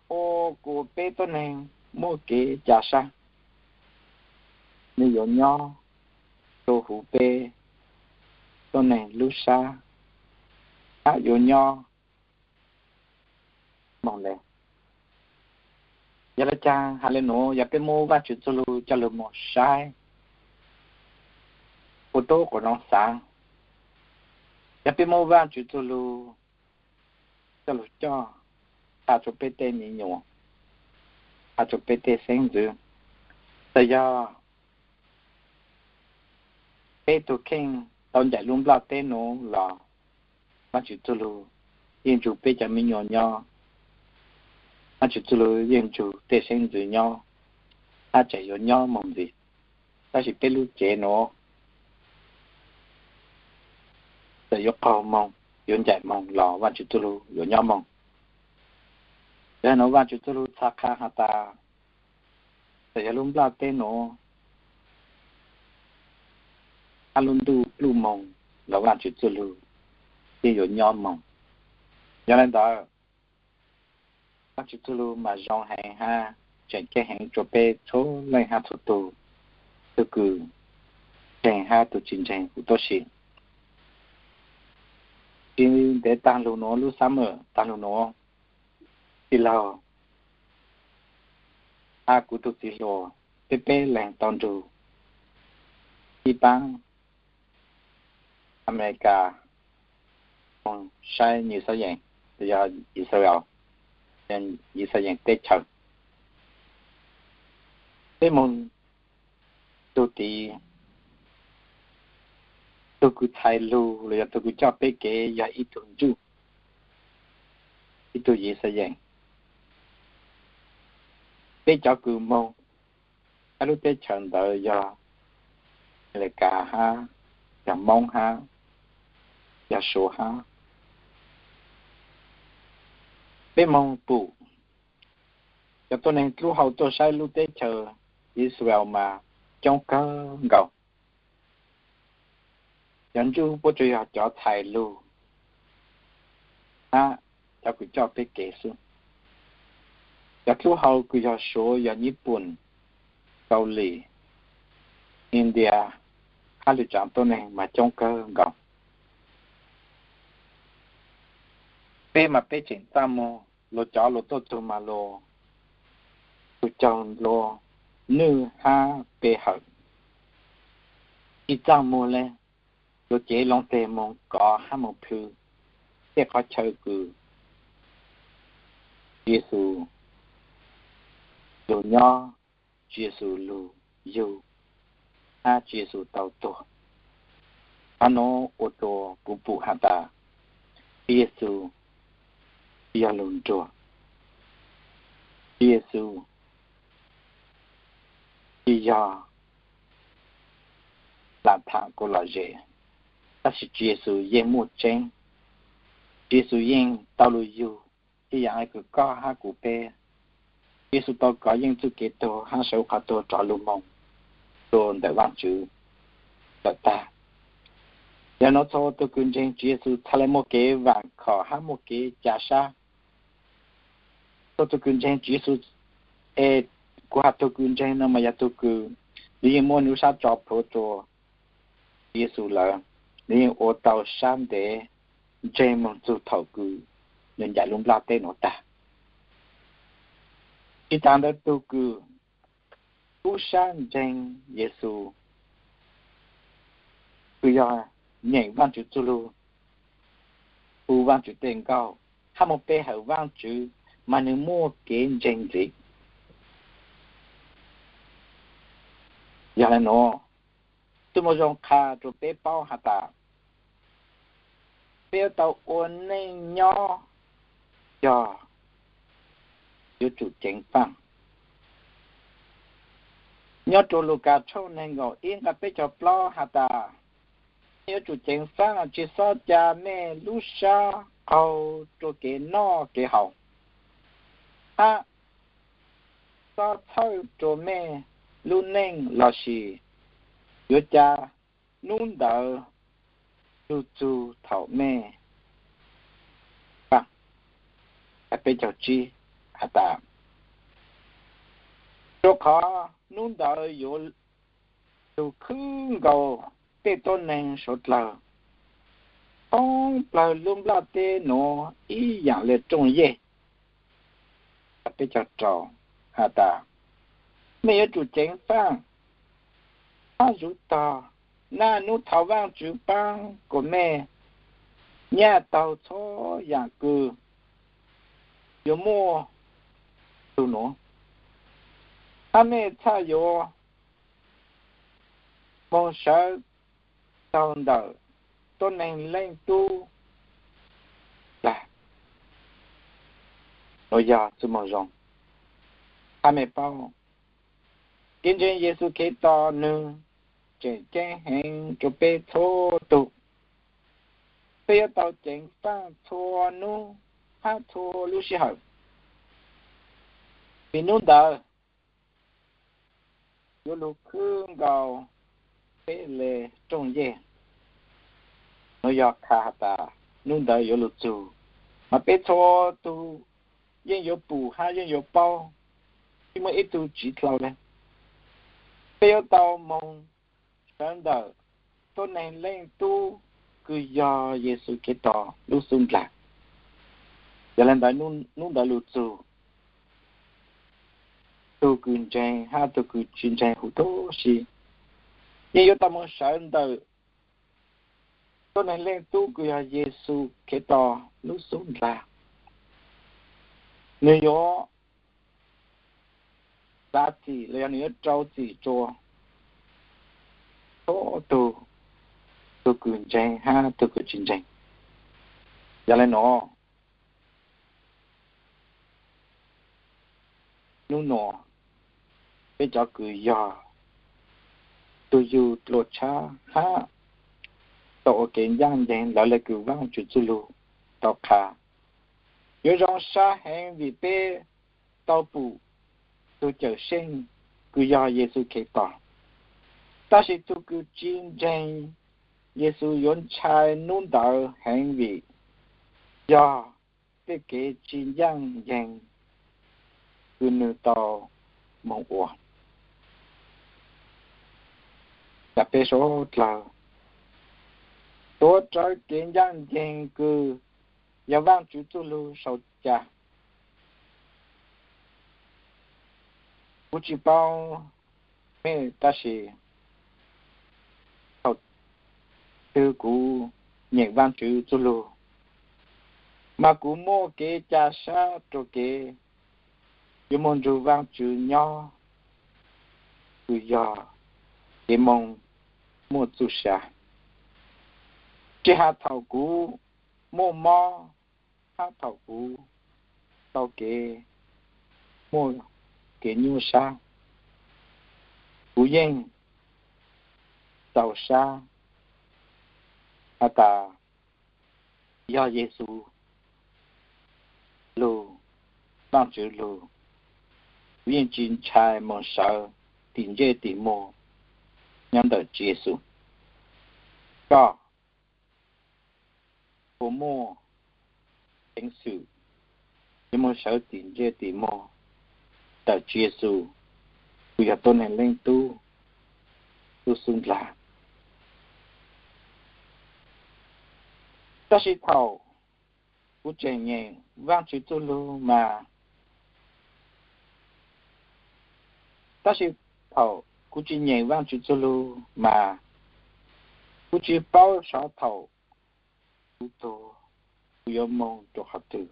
ua kuas peb tuab neeg muaj kev ca sab. Nwg yuav nyob rua huv peb tuab neeg lub sab hab yuav nyob moog le. Yog le caag has le nuav, yog peb muab Vaajtswv txuj lug coj lug moog saib ua tub quas noo xaav, yog peb muab Vaajtswv txuj lug coj lug coj has rua peb tej me nyuam, has rua peb tej xeeb ntxwv, txawm yog peb tug kheej tau ncaim lub nplaj teb nuav los Vaajtswv txuj lug yeej nrug peb cov me nyuam nyob, Vaajtswv txuj lug yeej nrug tej xeeb ntxwv nyob, hab tseem yuav nyob moog ntxiv. Tab sis peb lub cev nuav txawm yuav qaug moog, yuav ncaim moog los Vaajtswv txuj lug yuav nyob moog. Yog le nuav Vaajtswv txuj lug txhad qha has tas, txawm yog lub nplaj teb nuav hab lub ntuj pluj moog los Vaajtswv txuj lug yeej yuav nyob moog. Yog le ntawd, Vaajtswv txuj lug mas zoo heev hab tseem ceeb heev rua peb txhua leej hab txhua tug, tug kws ntseeg hab tug tsi ntseeg huv tuab si. Tsi ntev taag lug nuav, lub summer taag lug nuav, tij laug hab kuv tug txiv hluas, peb peb leeg tau nrug ib paab Amelikas moog saib Yixalayees, yog Israel, Yixalayees teb chaws. Peb moog tug tid, tug kws txhais lug los yog tug kws coj peb kev yog ib tug Jew, ib tug Yixalayees. Peb cov kws moog hab lub teb chaws ntawd yog Amelikas hab, yog Moob hab, yog Suav hab. Peb moog pum cov tuab neeg dlub hau tuaj saib lub teb chaws Israel mas coob kawg nkaus. Cov Jew puab tsuas yog cov txhais lug hab cov kws coj peb kev xwb. Cov dlub hau kws yog Suav, yog Nyij Pooj, Kaus Lim, India, hab lwm tsaav tuab neeg mas coob kawg nkaus. Peb mas peb tseem txaj muag, luas cov luas tuaj txug mas luas tug caug luas nwj hab pe hawm, tsi txaj muag le. Luas cev loo teg moog kov hab moog plhws tej qhov chaw kws Yexus lug nyob Tswv Yexus lug yug, hab Tswv Yexus tau tuag. Qhov nuav ua rua kuv pum has tas Tswv Yexus tsis yog lug nruag, Tswv Yexus tsis yog lam tham kuv lom zem, tab sis Tswv Yexus yeej muaj tseeb. Tswv Yexus yeej tau lug yug ib yaam le kws koj hab kuv peb. Tswv Yexus tau kov yeej txuj kev tuag hab sau qhov tuag rov lug moog rua ntawm Vaajtswv lawm tag. Yog le nuav txhua tug kws ntseeg Tswv Yexus txhad le muaj kev vaam khom hab muaj kev ca sab. Txhua tug kws ntseeg Tswv Yexus, es kuv has tug kws ntseeg no mas yog tug kws nwg yeej muab nwg lub sab tso plhuav rua Tswv Yexus lawm, nwg yeej ua tau sab ntev ntseeg moog txug thaum kws nwg ncaim lub nplaj teb nuav tag. Tsis tas ntawd tug kws kub sab ntseeg Yexus kws yog nyeem Vaajtswv txuj lug, hu Vaajtswv tej nkauj, hab moog pe hawm Vaajtswv, mas nwg muaj kev ntseeg ntxiv. Yog le nuav, txuj moo zoo qha rua peb paub has tas peb yuav tau ua neej nyob yog yuav tsum ceev faaj. Nyob rua Lukas tshooj neeg nkaum ib nqai peb caug plaub has tas, mej yuav tsum ceev faaj, tsis xob ca mej lub sab qaug rua kev noj kev haus, hab xob txhawj rua mej lub neej lossis yuav ca nub ntawd lug txug thaum mej faaj. Peb caug tsib has tas, rua qhov nub ntawd yuav lug khwb nkaus tej tuab neeg suav dlawg thoob plawg lub nplaj teb nuav ib yaam le rooj yej. Peb caug rau has tas, mej yuav tsum ceev faaj, hab zuv tog naj nub thaud Vaajtswv paab kuas mej nyaj taug txhua yaam kws yuav muaj txug nuav, hab mej txhaj yuav moog sawv taug ntawm tuab Neeg Leej Tub dlaag. Nuav yog txuj moo zoo. Hab mej paub, kev ntseeg Yexus Khetos nwg tseem ceeb heev rua peb txhua tug. Peb yuav tau ceev faaj txhua nub hab txhua lub sij hawm, vim nub ntawd yuav lug khwb nkaus peb le rooj yej. Nuav yog qha has tas nub ntawd yuav lug txug, mas peb txhua tug yeej yuav pum hab yeej yuav paub, tsis muaj ib tug tsiv dlhau le. Peb yuav tau moog sawv ntawm tuab Neeg Leej Tub kws yog Yexus Khetos lub xub ndlaag. Yog le ntawd nub ntawd lug txug, tug kws ntseeg hab tug kws tsis ntseeg huv tub si yeej yuav tau moog sawv ntawm tuab Neeg Leej Tub kws yog Yexus Khetos lub xub ndlaag. Nwg yuav txav txim los yog nwg yuav rau txim rua txhua tug, tug kws ntseeg hab tug kws tsis ntseeg. Yog le nuav, nub nuav peb cov kws yog tug yug dlua tshab hab tau ua kev ncaaj nceeg lawv le kws Vaajtswv txuj lug tau qha, yuav zoo sab heev vim peb tau pum tug Cawmseej kws yog Yexus Khetos. Tab sis tug kws tsis ntseeg Yexus yuav ntshai nub ntawd heev vim yog tej kev tsis ncaaj nceeg kws nwg tau moog ua. Peb suav dlawg tuav rawv kev ncaaj nceeg kws yog Vaajtswv txuj lug sau ca. Kuv tsis paub mej, tab sis thaum twg kuv nyeem Vaajtswv txuj lug, mas kuv muaj kev ca sab rua kev yuav moog nrug Vaajtswv nyob. kws yog kev moog muaj txuj sa. Tsis has thaum kuv muaj mob hab thaum kuv tau kev muaj kev nyuaj sab, kuv yeej txaus sab has tas yog Yexus lug, Vaajtswv lug, kuv yeej tsis ntshai moog sawv tim ntsej tim muag nyob ntawm Tswv Yexus. Koj puas muaj peev xwm yuav moog sawv tim ntsej tim muag ntawm Tswv Yexus, kws yog tuab neeg Leej Tub tub xub ndlag? Tab sis thaum kuv tseem nyeem Vaajtswv txuj lug mas, tab sis thaum kuv tsis nyeem Vaajtswv txuj lug mas, kuv tsis paub xyov thaum kuv tuag kuv yuav moog rua qhov twg.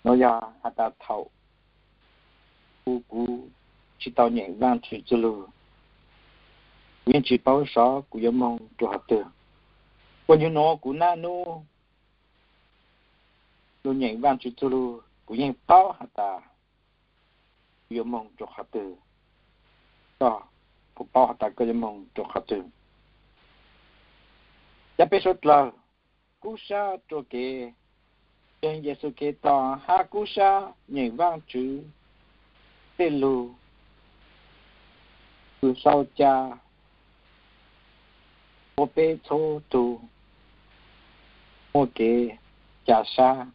Nuav yog has tas thaum kuv, kuv tsis tau nyeem Vaajtswv txuj lug, kuv yeej tsis paub xyov kuv yuav moog rua qhov twg. Puas nyuag nuav kuv naj nub lug nyeem Vaajtswv txuj lug, kuv yeej paub has tas kuv yuav moog rua qhov twg. Koj puas paub has tas koj yuav moog rua qhov twg? Cov peb suav dlawg kub sab rua kev ntseeg Yexus Khetos hab kub sab nyeem Vaajtswv tej lug kws sau ca ua peb txhua tug muaj kev ca sab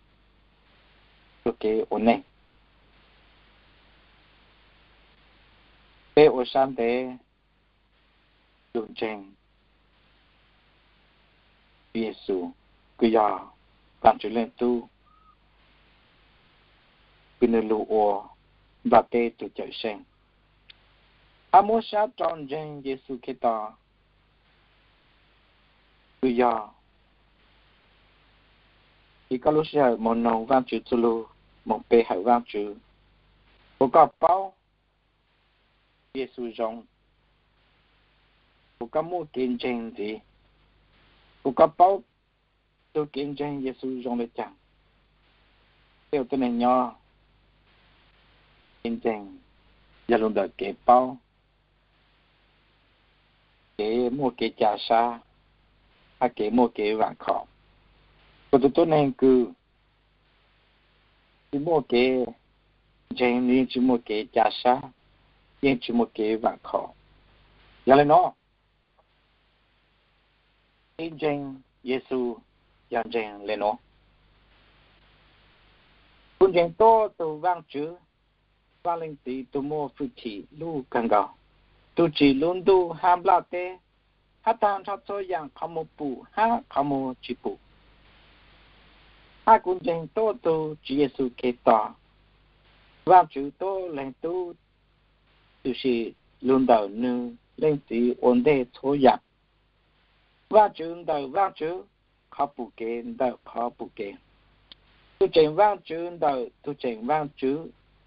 rua kev ua neej. Peb ua sab ntev lug ntseeg Yexus kws yog Vaajtswv Leej Tub, kws nwg lug ua nplaj teb tug Cawmseej, hab muab sab rua ntseeg Yexus Khetos kws yog. Ces koj lub sij hawm moog noog Vaajtswv txuj lug, moog pe hawm Vaajtswv, puas koj paub Yexus zoo? Puas koj muaj kev ntseeg ntxiv? Puas koj paub tug kev ntseeg Yexus zoo le caag? Peb ua tuab neeg nyob, kev ntseeg yog lug ntawm kev paub, kev muaj kev ca sab, hab kev muaj kev vaam khom. Kuv tug tuab neeg kws tsis muaj kev ntseeg, nwg yeej tsis muaj kev ca sab, yeej tsis muaj kev vaam khom. Yog le nuav, kev ntseeg Yexus yog ntseeg le nuav. Kuv ntseeg tuab tug Vaajtswv, Vaaj Leej Txiv tug muaj fwj chim lub kawg nkaus, tug tsim lub ntuj hab nplaj teb, hab taag nrho txhua yaam qhov muag pum hab qhov muag tsis pum. Hab kuv ntseeg tuab tug Tswv Yexus Khetos, Vaajtswv tuab Leeg Tub, tshwm sim lug ntawm nwg Leej Txiv ua ntej txhua yaam. Vaajtswv ntawm Vaajtswv, qhov pum kev ntawm qhov pum kev, tug tseem Vaajtswv ntawm tug tseem Vaajtswv,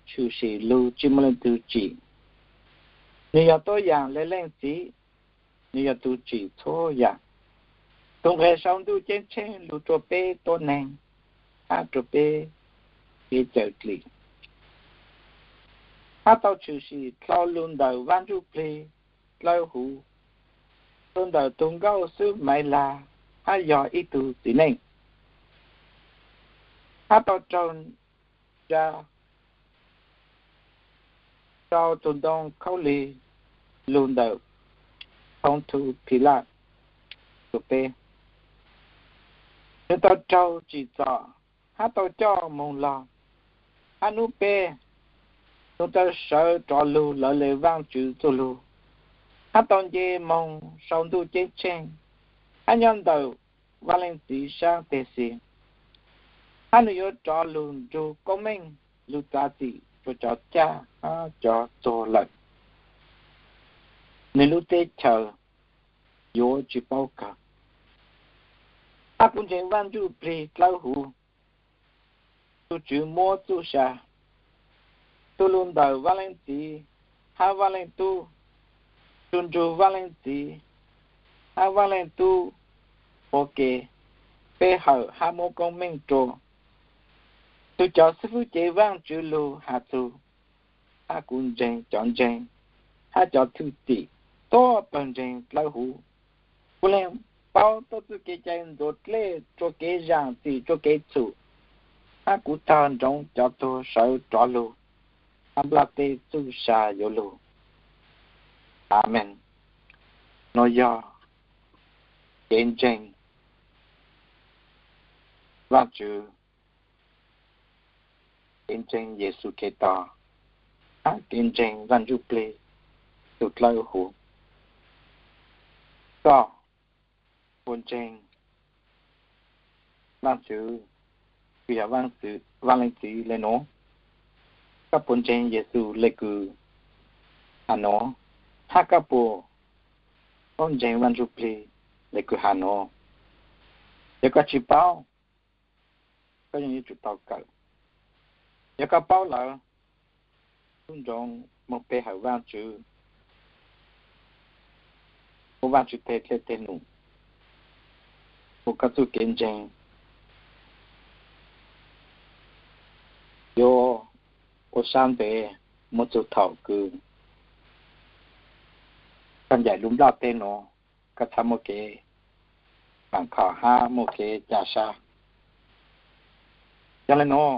tshwm sim lug tsi muaj leej twg tsim. Nwg yog tuab yaam le Leej Txiv, nwg yog tug tsim txhua yaam. Tug nqeg sau ntuj ceeb tsheej lug rua peb tuab neeg hab rua peb kev cawm dlim, hab tau tshwm sim dlhau lug ntawm Vaaj Ntsuj Plig dlawb huv, lug ntawm tug nkauj xwb Maiv Lag, hab yog ib tug txiv neej, hab tau raug nra rua tug ntoo khaub lig lug ntawm Phontihus Pilaj tug peb. Nwg tau raug tsim txom hab tau coj moog lug, hab nub peb, nwg tau sawv rov lug lawv le Vaajtswv txuj lug, hab tau nce moog sau ntuj ceeb tsheej, hab nyob ntawm Vaaj Leej Txiv saab teg xis, hab nwg yuav rov lug nrug koob meej lug txav txim rua cov caj hab cov tuag lawm. Nwg lub teb chaws yuav tsi paub kawg. Hab kuv ntseeg Vaaj Ntsuj Plig dlawb huv, tug Tswv muab txuj sa, tug lug ntawm Vaaj Leej Txiv hab Vaaj Leej Tub, tug nrug Vaaj Leej Txiv hab Vaaj Leej Tub ua ke, pe hawm hab muab koob meej rua tug cov xib fwb cev Vaajtswv lug has txug, hab kuv ntseeg cov ntseeg hab cov txwj cim tuab pawg ntseeg dlawb huv. Kuv leeg paub tuab txuj kev cai ntxuav dlej rua kev zaam txim rua kev txhum, hab kuv tog nroov cov tuag sawv rov lug, hab nplaj teb txuj sa yuav lug. Amees. Nuav yog kev ntseeg Vaajtswv, kev ntseeg Yexus Khetos, hab kev ntseeg Vaaj Ntsuj Plig tug dlawb huv. Koj puas ntseeg Vaajtswv kws yog Vaaj Leej Txiv le nuav? Koj puas ntseeg Yexus le kws has nuav? Hab koj puas paub ntseeg Vaaj Ntsuj Plig le kws has nuav? Yog koj tsi paub, koj yeej yuav tsum tau kawm. Yog koj paub lawm, tub nroov moog pe hawm Vaajtswv, ua Vaajtswv teg dlej teg num, ua koj txuj kev ntseeg yuav ua sab ntev moog txug thaum kws koj ncaim lub nplaj teb nuav, koj txhaj muaj kev vaam khom hab muaj kev ca sab. Yog le nuav,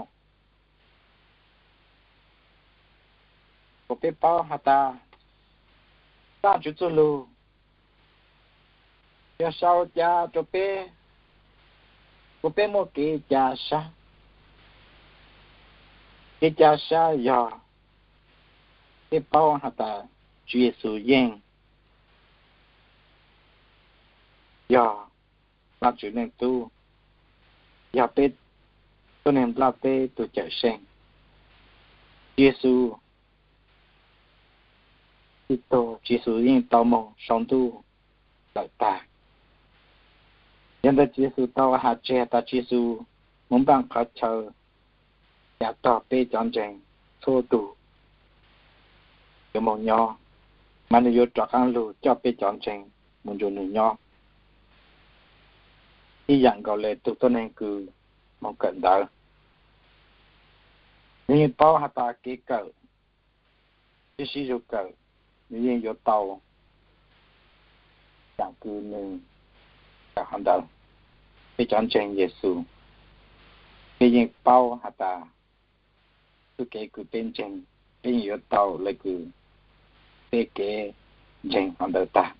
kuas peb paub has tas, Vaajtswv txuj lug yog sau ca rua peb, kuas peb muaj kev ca sab. Kev ca sab yog peb paub has tas Tswv Yexus yeej yog Vaajtswv Leej Tub, yog peb tuab neeg nplaj teb tug Cawmseej. Tswv Yexus tsi tuag, Tswv Yexus yeej tau moog sau ntuj lawm tag. Yog ntawd Tswv Yexus tau has tseg tas Tswv Yexus moog npaaj qhov chaw ca tog peb cov ntseeg txhua tug yuav moog nyob, mas nwg yuav rov qaab lug coj peb cov ntseeg moog nrug nwg nyob, ib yaam nkaus le tug tuab neeg kws moog kawm ntawv. Nwg yeej paub has tas kev kawm, sib sib zug kawm, nwg yeej yuav tau yaam kws nwg kawm hov ntawd. Peb cov ntseeg Yexus, peb yeej paub has tas txuj kev kws peb ntseeg, peb yeej yuav tau le kws peb kev ntseeg hov ntawd tag.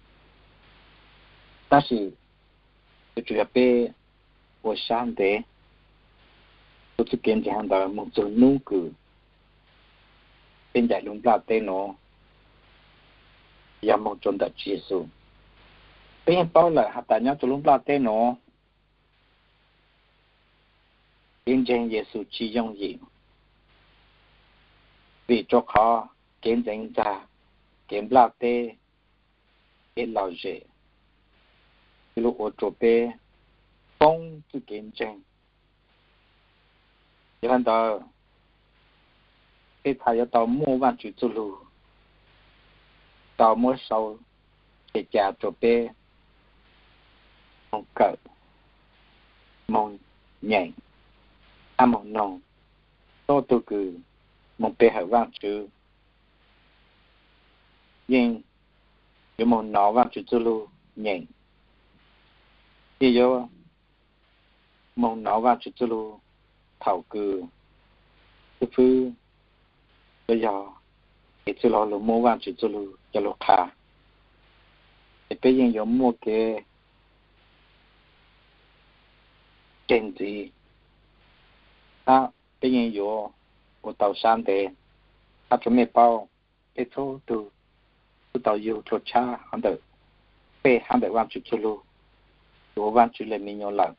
Tab sis yuav tsum yog peb ua sab ntev ua txuj kev ntseeg hov ntawd moog txug nub kws peb ncaim lub nplaj teb nuav, yog moog rua ntawm Tswv Yexus. Peb yeej paub lawm has tas nyob rua lub nplaj teb nuav, kev ntseeg Yexus tsi yooj yim, vim rua qhov kev ntxeev ntxag, kev nplaj teb, kev lom zem, yuav lug ua rua peb poob txuj kev ntseeg. Yog le ntawd, peb txhad yuav tau muaj Vaajtswv txuj lug tau muab sau ca ca rua peb moog kawm, moog nyeem, hab moog noog. Txhua tug kws moog pe hawm Vaajtswv yeej yuav moog nov Vaajtswv txuj lug nyeem, yeej yuav moog nov Vaajtswv txuj lug thaum kws xib fwb los yog kev txwj laug lug muab Vaajtswv txuj lug coj lug qha, ces peb yeej yuav muaj kev ceg ntxiv, hab peb yeej yuav ua tau sab ntev. Hab rua mej paub, peb txhua tug tub tau yug dlua tshab hov ntawm peb hab ntawm Vaajtswv txuj lug, tug ua Vaajtswv le me nyuam lawm.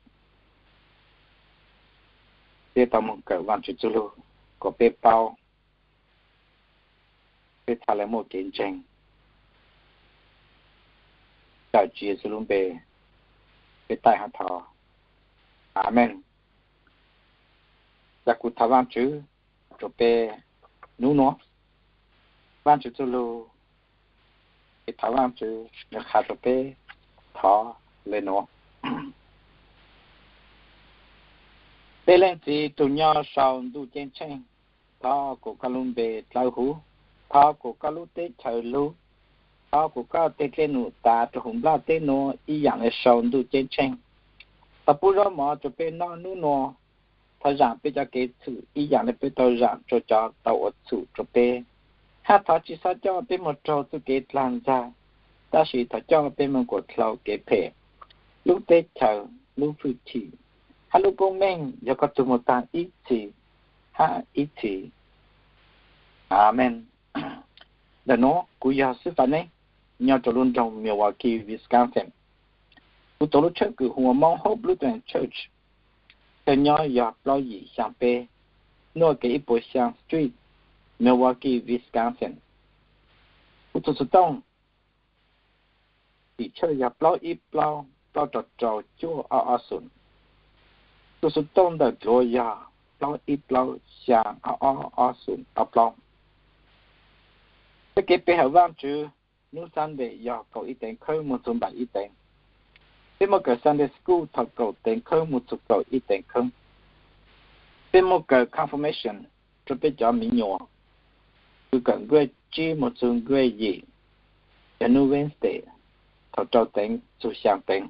Peb tau moog kawm Vaajtswv txuj lug kuas peb paub, peb txhad le muaj kev ntseeg. Kawm Tswv Yexus lub npe, peb taij hab thov, Amees. Ca kuv thov Vaajtswv rua peb nub nuav. Vaajtswv txuj lug, es thov Vaajtswv nws qha rua peb thov le nuav. Peb Leej Txiv tug nyob sau ntuj ceeb tsheej, thov kuas koj lub npe dlawb huv, thov kuas koj lub teb chaws lug, thov kuas koj teg dlej num tas rua huv nplaj teb nuav ib yaam le sau ntuj ceeb tsheej. Thov pub zaub mov rua peb noj nub nua, thov zaam peb cov kev txhum ib yaam le peb tau zaam rua cov tau ua txhum rua peb, hab thov tsi xob coj peb moog raug txuj kev dlaag ntxag, tab sis thov coj peb moog kuas dlhau kev phem, lub teb chaws, lub fwj chim, hab lub koob meej yog koj tug moog taag ib txhis hab ib txhis. Amees. Ntawm nuav kuv yog Xwb Faj Neeb, nyob rua lub nroog Milwaukee, Wisconsin. Kuv tuav lub tshawb kws hu ua Mount Hope Lutheran Church, chaw nyob yog plaub yim xyaa peb, North Kev ib puas xyaa Street, Milwaukee, Wisconsin. Kuv tug xuv tooj tim tshawj yog plaub ib plaub plaub rau rau cuaj ob ob xoom. Tug xuv tooj ntawm dluav yog plaub ib plaub xyaa ob ob ob xoom ob plaub. Txoj kev pe hawm Vaajtswv nub Sunday yog kaum ib teev kheeb moog txug npaum ib teev. Peb muaj kawm Sunday School thaum kaum teev kheeb moog txug kaum ib teev kheeb. Peb muaj kawm Confirmation rua peb cov miv nyuas, kws kawm nkuaj tsib moog txug nkuaj yim, yog nub Wednesday thaum rau teev txug xyaa teev.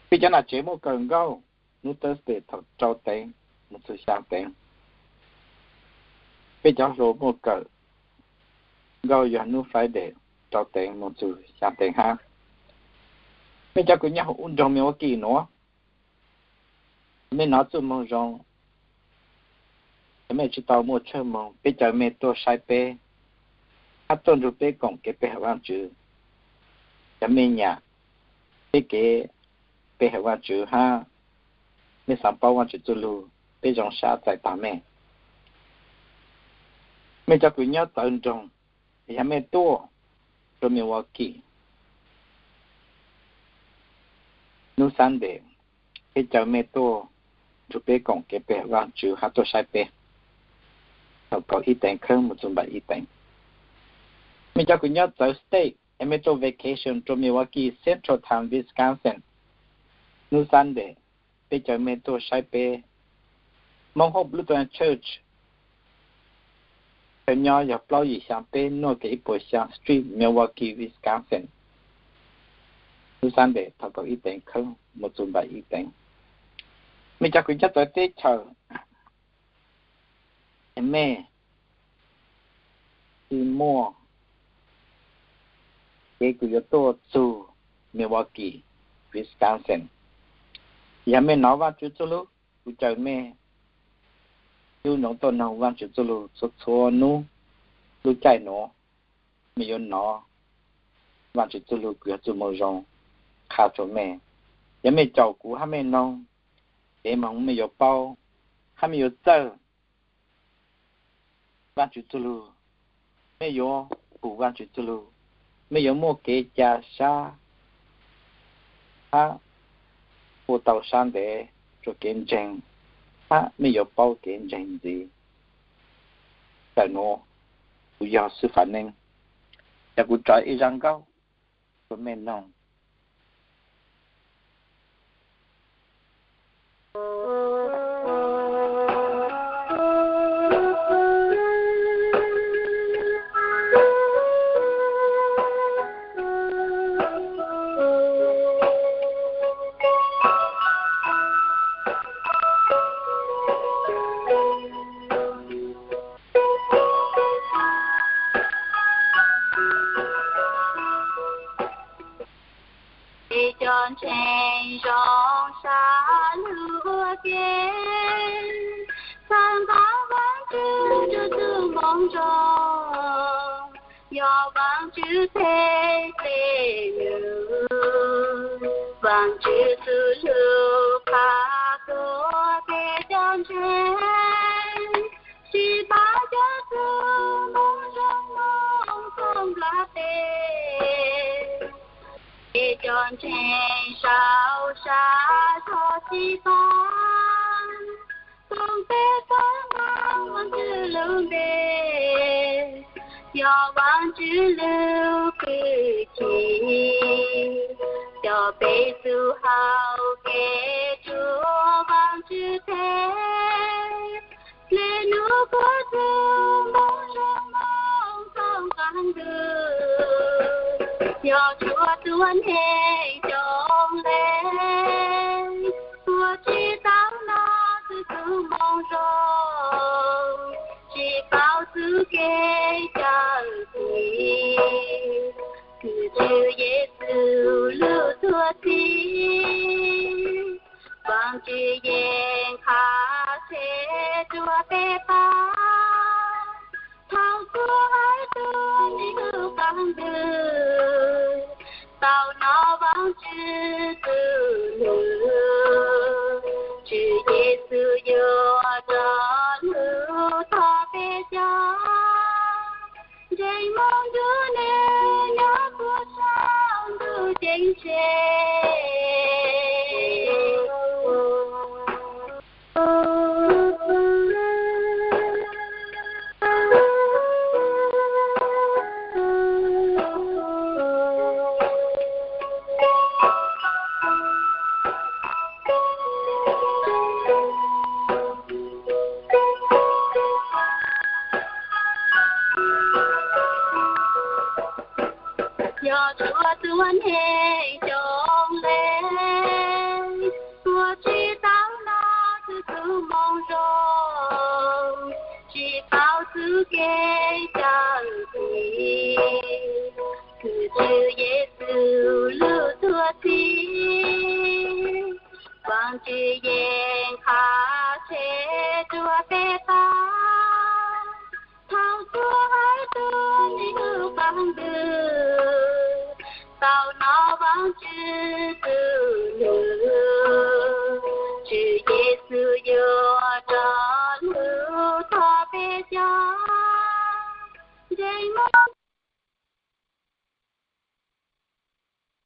Peb cov nam tsev muaj kawm nkauj nub Thursday thaum rau teev moog txug xyaa teev. Peb cov hluas muaj kawm nkauj yog nub Friday rau teev moog txug xyaa teev hab. Mej cov kws nyob huv ub nroog Milwaukee nuav, mej nov txuj moog zoo, mej tsi tau muaj tshawj moog, peb caw mej tuaj saib peb hab tuaj nrug peb koom kev pe hawm Vaajtswv. Cov mej nyam peb kev pe hawm Vaajtswv hab mej xaav paub Vaajtswv txuj lug, peb zoo sab txais taag mej. Mej cov kws nyob txawv nroog, yog mej tuaj rua Milwaukee nub Sunday, peb caw mej tuaj nrug peb koom kev pe hawm Vaajtswv hab tuaj saib peb thaum kaum ib teev kheeb moog txug npaum ib teev. Mej cov kws nyob txawv state, es mej tuaj vacation rua Milwaukee, Central Town, Wisconsin nub Sunday, peb caw mej tuaj saib peb. Mount Hope Lutheran Church, chaw nyob yog plaub yim xyaa peb North Kev ib puas xyaa Street, Milwaukee, Wisconsin nub Sunday thaum kaum ib teev kheeb moog txug npaum ib teev. Mej cov kws nyob txawv teb chaws, es mej tsi muaj kev kws yuav tuaj txug Milwaukee, Wisconsin, yog mej nov Vaajtswv txuj lug, kuv caw mej tub noov tuaj noog Vaajtswv txuj lug txhua txhua nub. Lub caij nuav mej yuav nov Vaajtswv txuj lug kws yog txuj moog zoo qha rua mej. Yog mej caum kuv hab mej noog, kev moog mej yuav paub hab mej yuav txawj Vaajtswv txuj lug. Mej yuav pum Vaajtswv txuj lug, mej yuav muaj kev ca sab hab ua tau sab ntev rua kev ntseeg, hab mej yuav paub kev ntseeg ntxiv. Tawm nuav, kuv yog Xwb Faj Neeb, yog kuv tso ib zaj nkauj rua mej noog. Peb cov ntseeg zoo sab lug ua ke, txhawb nqa Vaajtswv rua txuj moog zoo, yog Vaajtswv teg dlej num, Vaajtswv txuj lug qha tuaj peb cov ntseeg, sib pab cov txuj moog zoo moog txhawb nqa peb. Peb cov ntseeg sau sab txhua txhij taag, koom peb txhawb nqa Vaajtswv lub npe. Yog Vaajtswv lub hwj chim, coj peb txuj hauv kev rua Vaajtswv tes. Le nuav kuas txuj moo zoo moog txog qaab ntuj, yog tsuav tuab neeg coob leej, puas tsi tau nov txuj moo zoo, tsi paub txuj kev cawm dim Kws Tswv Yexus lub tuag txib. Vaajtswv yeej qha tseg rua peb paub, thaus txhua haiv tuab neeg lub qaab ntws, tau nov Vaajtswv txuj lug. Tswv Yexus yuav rov lug thov peb cov ntseeg moog nrug nwg nyob puag saum ntuj ceeb tsheej. Yog tsuav tuab neeg coob leej, puas tsi tau nov txuj txuj moo zoo, tsi paub txuj kev cawm dim Kws Tswv Yexus lub tuag txib. Vaajtswv yeej qha tseg rua peb paub, thaus txhua haiv tuab neeg lub qaab ntws, tau nov Vaajtswv txuj lug. Tswv Yexus yuav rov lug thov peb cov ntseeg moog